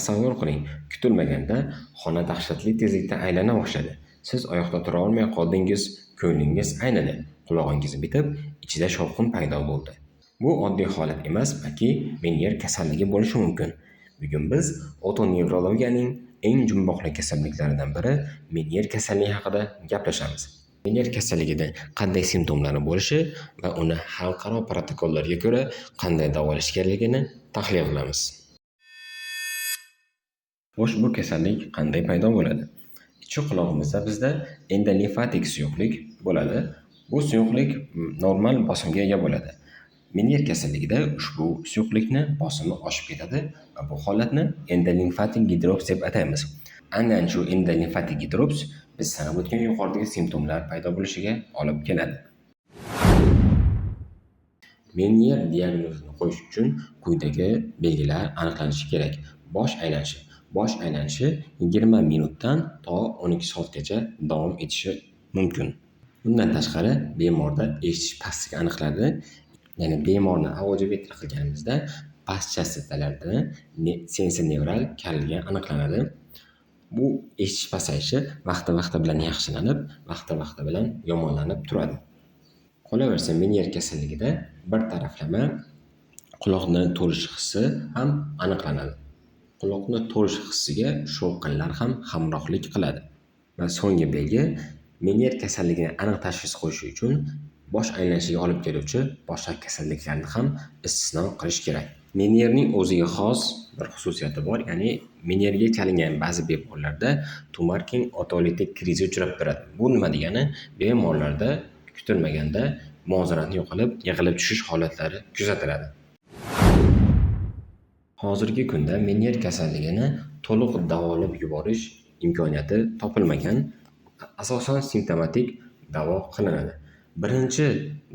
Tasavvur qiling, kutilmaganda xona dahshatli tezlikda aylana boshladi. Siz oyoqda tura olmay qoldingiz, ko'nglingiz aynidi, qulog'ingiz bitib, ichida shovqin paydo bo'ldi. Bu oddiy holat emas, balki Menyer kasalligi bo'lishi mumkin. Bugun biz otonevrologiyaning eng jumboqli kasalliklaridan biri Menyer kasalligi haqida gaplashamiz. Menyer kasalligida qanday simptomlari bo'lishi va uni xalqaro protokollarga ko'ra qanday davolash kerakligini tahlil qilamiz. Xo'sh, bu kasallik qanday paydo bo'ladi? Ichki qulog'imizda bizda endolimfatik suyuqlik bo'ladi. Bu suyuqlik normal bosimga ega bo'ladi. Menyer kasalligida ushbu suyuqlikni bosimi oshib ketadi va bu holatni endolimfatik gidrops deb ataymiz. Aynan shu endolimfatik gidrops biz sanab o'tgan yuqoridagi simptomlar paydo bo'lishiga olib keladi. Menyer diagnozini qo'yish uchun quyidagi belgilar aniqlanishi kerak. Bosh aylanishi. Bosh aylanishi 20 minutdan to 12 soatgacha davom etishi mumkin. Bundan tashqari bemorda eshitish pastligi aniqlanadi. Ya'ni bemorni audiometriya qilganimizda past chastotalarda sensornevral karligi aniqlanadi. Bu eshitish pasayishi vaqti-vaqti bilan yaxshilanib, vaqti-vaqti bilan yomonlanib turadi. Qolaversa, Menyer kasalligida bir taraflama quloqni to'lish hissi ham aniqlanadi. Quloqni to'lish hissiga shovqinlar ham hamrohlik qiladi. Va so'nggi belgi, Menyer kasalligini aniq tashxis qo'yish uchun bosh aylanishiga olib keluvchi boshqa kasalliklarni ham istisno qilish kerak. Menyerning o'ziga xos bir xususiyati bor, ya'ni Menyerga chalingan ba'zi bemorlarda tumarkin otolitik krizi uchrab turadi. Bu nima degani? Bemorlarda kutilmaganda muvozanatni yo'qolib, yiqilib tushish holatlari kuzatiladi. Hozirgi kunda Menyer kasalligini to'liq davolab yuborish imkoniyati topilmagan. Asosan simptomatik davo qilinadi. Birinchi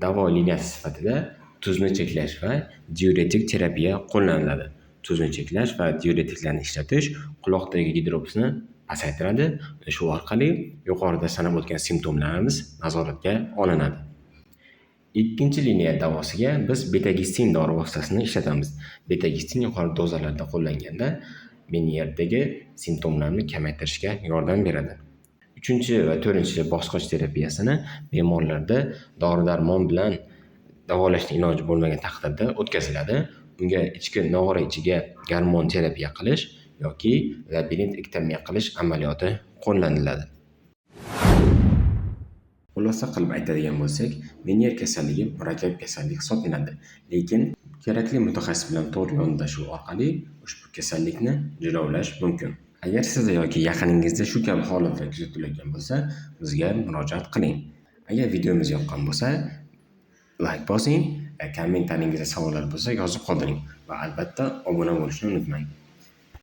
davo liniyasi sifatida tuzni cheklash va diuretik terapiya qo'llaniladi. Tuzni cheklash va diuretiklarni ishlatish quloqdagi gidropsni pasaytiradi va shu orqali yuqorida sanab o'tgan simptomlarimiz nazoratga olinadi. Ikkinchi liniya davosiga biz betagistin dori vositasini ishlatamiz. Betagistin yuqori dozalarda qo'llanganda Menyerdagi simptomlarni kamaytirishga yordam beradi. Uchinchi va to'rtinchi bosqich terapiyasini bemorlarda dori-darmon bilan davolashning iloji bo'lmagan taqdirda o'tkaziladi. Unga ichki nog'ora ichiga gormon terapiya qilish yoki labirintektomiya qilish amaliyoti qo'llaniladi. Xulosa qilib aytadigan bo'lsak, Menyer kasalligi murakkab kasallik hisoblanadi, lekin kerakli mutaxassis bilan to'g'ri yondashuv orqali ushbu kasallikni jilovlash mumkin. Agar sizda yoki yaqiningizda shu kabi holatlar kuzatilayotgan bo'lsa, bizga murojaat qiling. Agar videomiz yoqqan bo'lsa, layk bosing, kommentariyangizda savollar bo'lsa yozib qoldiring va albatta obuna bo'lishni unutmang.